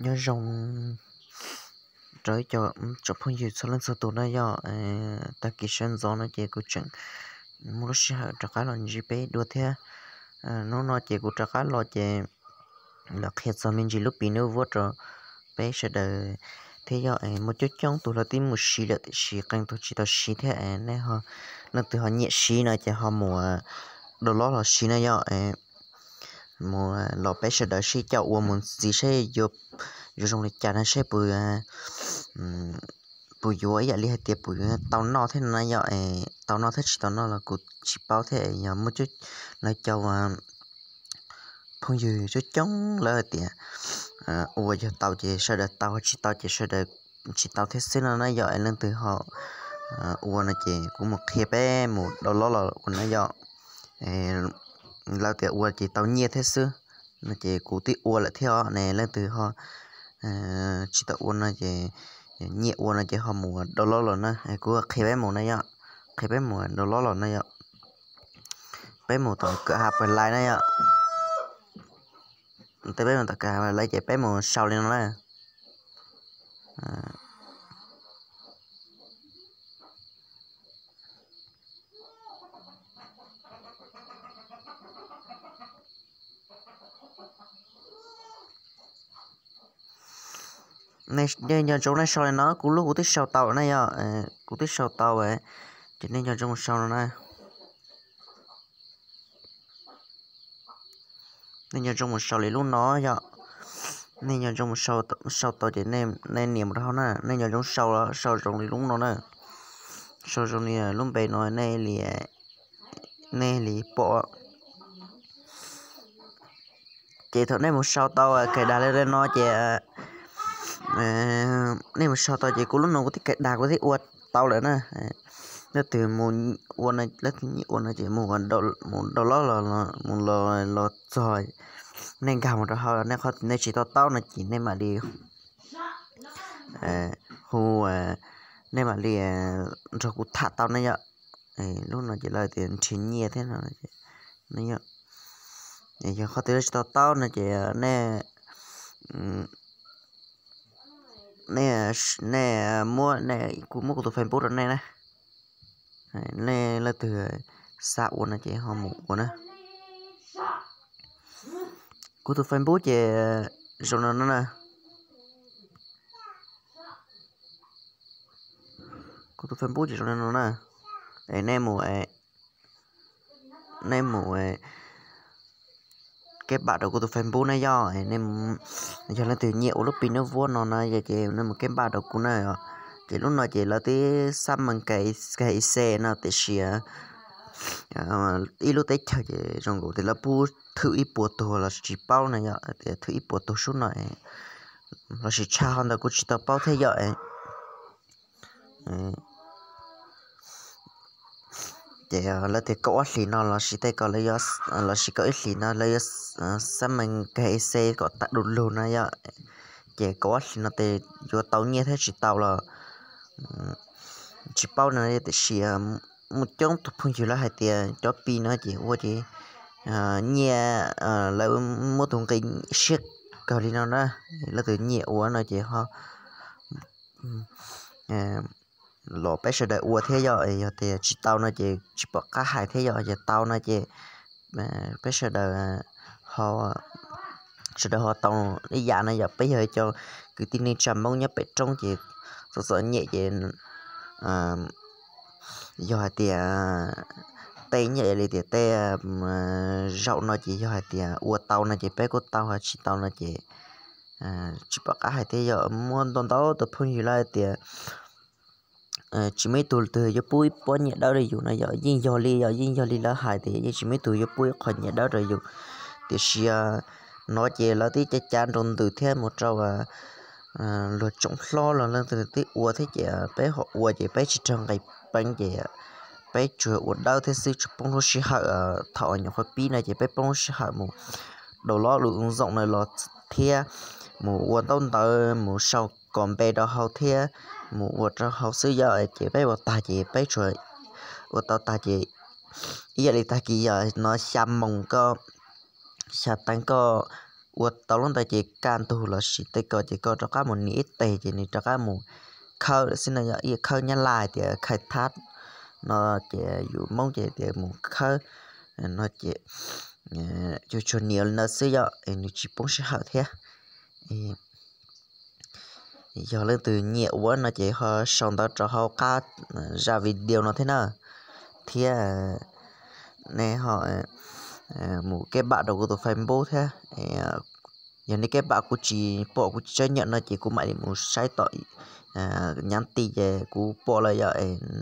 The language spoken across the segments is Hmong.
Nyob zoo rau ib co tsoom phooj ywg txhua leej txhua tus na yom. Tag kis sawv ntxov no ces kuv tseem muaj lub sij hawm rov qab los ntsib peb dua thiab. Hnub no ces kuv rov qab los ces los qhia txog me ntsis lub Pi Network rau peb sawv daws thiab yom. Muaj coob coob tus lawv twb mus siv lawm tiam sis qee tus tsis tau siv thiab. Nej leej twg ho nyiam siv no ces ho mus download los siv na yom. Mus los peb sawv daws sib caum ua mus ntxiv saib yuav zoo li cas no, saib puas yuav ib yam li hais tias puas yuav tau noj thiab no na yom. Tau noj thiab tsis tau noj los kuv tsis paub thiab. Yog muaj coob, lawv cov phooj ywg coob coob lawv hais tias ua yog tau ces sawv daws tau, tsis tau ces sawv daws tsis tau thiab xwb no na yom. Es leej twg ho ua no ces kuv mus qhia peb mus download los ua na yom. Lawv tias ua ces tau nyiaj thiab xwb no ces kuv twb ua lawm thiab os. Ne leej twg ho tsis tau ua no ces, nyiam ua no ces ho mus download los na. Kuv qhia peb mus na yom, qhia peb mus download los na yom. Peb mus tom kawm hav pas lais na yom. Peb mus tom kawm hav pas lais ces peb mus sau li no na. Nej nco ntsoov nej sau li no, kuv lub kuv twb sau tau na yom. Kuv twb sau tau, ces nej nco ntsoov mus sau no na. Nej nco ntsoov mus sau li lub no yom. Nej nco ntsoov mus sau tau ces nej nias mus rau hauv na, nej nco ntsoov sau, sau zoo li lub no na. Sau zoo li lub npe no nej li, nej li pom. Ces thaum nej mus sau tau cài đặt li no ces, nej mus sau tau ces kuv lub no kuv twb cài đặt kuv twb ua tau lawm na. Leej twg mus ua, leej twg nyiam ua no ces mus download los, mus los, los txog nej nkag mus rau hauv, nej qhov nej tsis to taub no ces nej mam li hu, nej mam li nrog kuv tham tau ne yom. Lub no ces lawv tias nrhiav nyiaj thiab no, yog qhov twg tsis to taub no ces nej, nej, nej muab, kuv muab kuv tus Facebook rau nej na. Nej leej twg xav ua no ces ho mus ua na. Kuv tus Facebook ces zoo no na. Kuv tus Facebook ces zoo li no na. Es nej mus, nej mus keb npam rau kuv tus Facebook na yom. Yog leej twg nyiam ua lub Pi Network no na yom, ces nej mus keb npam rau kuv na. Ces lub no ces lawv twb xab mees K I C no tiam sis ib lub teb chaws ces zoo nkaus tias lawv pub thwm ib puas tug los tsis paub na yom, tias thwm ib puas tug sub no lossis tshaj qhov ntawd kuv tsis tau paub thiab yom. Ces lawv tias kaum ob hlis no lossis tej ko lawv yuav, lossis kaum ib hlis no lawv yuav xab mees K I C kom tawm du lug na yom. Ces kaum ob hlis no tes yuav tau nyiaj thiab tsis tau los tsis paub no, tiam sis muaj coob tus phooj ywg lawv hais tias cov Pi no ces ua ces nyiaj, lawv muab tus nqi siab kawg li no na. Leej twg nyiam ua no ces ho los peb sawv daws ua thiab yom. Yog tias tsis tau no ces tsis pom qab hais thiab yom. Yog tau no ces peb sawv daws ho, sawv daws ho tau ib yam no yom. Peb yog cov kwv tij neej tsa Hmoob nyob pem roob ces txom txom nyem ces yog hais tias tej nyiam li tias tej zaum no ces yog hais tias ua tau no ces peb kuj tau, ho tsis tau no ces tsis pom qab hais thiab yom. Muaj ntau ntau tus phooj ywg lawv hais tias tsis muaj ib tug twg yuav pub ib pob nyiaj dawb rau yus no yom. Yeej yog li yom, yeej yog li lawv hais tias yeej tsis muaj ib tug yuav pub ib qho nyiaj dawb rau yus. Tiam sis no ces lawv twb cav cav nroo ntws thiab mus rau luag tsoom hlob los leej twg twb ua thiab ces peb ho ua ces peb tsis raug nqis peev ces peb tsuas ua dawb thiab xwb, tsuas poob lub sij hawm thaum nyuam qhuav pib no ces peb poob lub sij hawm mus download lub app no los thiab mus ua ntaub ntawv mus sau kom npe rau hauv thiab mus ua rau hauv xwb yom. Ces peb ua tag ces peb tsuas ua tau tag ces ib yam li tag kis yog no xya moos koj, xya teev koj ua tau lub ntawd ces kaj ntug los sis tej ko ces koj rov qab mus nias ib teg ces nws rov qab mus khawb lawm xwb no yom. Ib yam khawb nyab laj hais tias khai thab no, ces yus Hmoob ces tias mus khawb no ces yus tsuas nias li ntawd xwb yom, nws tsis poob sij hawm thiab. Yog leej twg nyiam ua no ces ho sau ntawv rau hauv qab zaj video no thiab na, thiab nej ho mus keb npam rau kuv tus Facebook thiab. Yog nej keb npam kuv tsis pom, kuv tsis tshab nyam no ces kuv mam li mus saib tom nyav ti ces kuv pom lawm yom.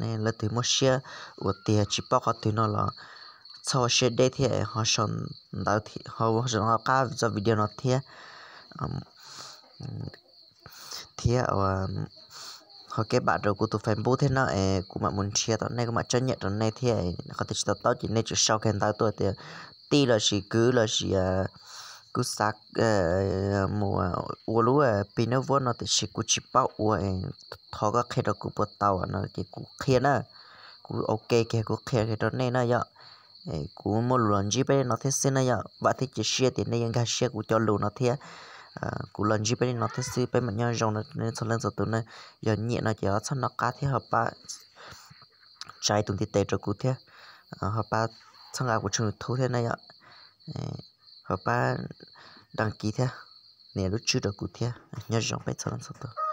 Nej leej twg muaj siab ua tiag tsis paub qhov twg no los txhob siab deb thiab, ho sau ntawv, ho sau qab zaj video no thiab, thiab ho keb npam rau kuv tus Facebook thiab no es kuv mam mus nrhiav tom nej, kuv mam tshab nyam rau nej thiab. Qhov twg tsis to taub ces nej tsuas sau kiag ntawv tuaj tias tij los sis kwv los sis kuv xav mus ua lub pis nab vuab no tiam sis kuv tsis paub ua, thov koj qhia rau kuv puas tau no ces kuv qhia na. Kuv ok kiag kuv qhia kiag rau nej na yom. Kuv muaj lus los ntsib peb li no thiab xwb na yom. Vam thiab cia siab tias nej yuav nkag siab kuv cov lus no thiab. Kuv los ntsib peb li no thiab xwb, peb mam nyob zoo no nej txhua leej txhua tus na. Yog nyiam no ces ho txhob nco qab thiab ho pab tsa tus ntiv tes rau kuv thiab, ho pab txhawb nqa kuv tshooj YouTube thiab na yom. Ho pab đăng ký thiab, nias lub tswb rau kuv thiab. Nyob zoo peb txhua leej txhua tus.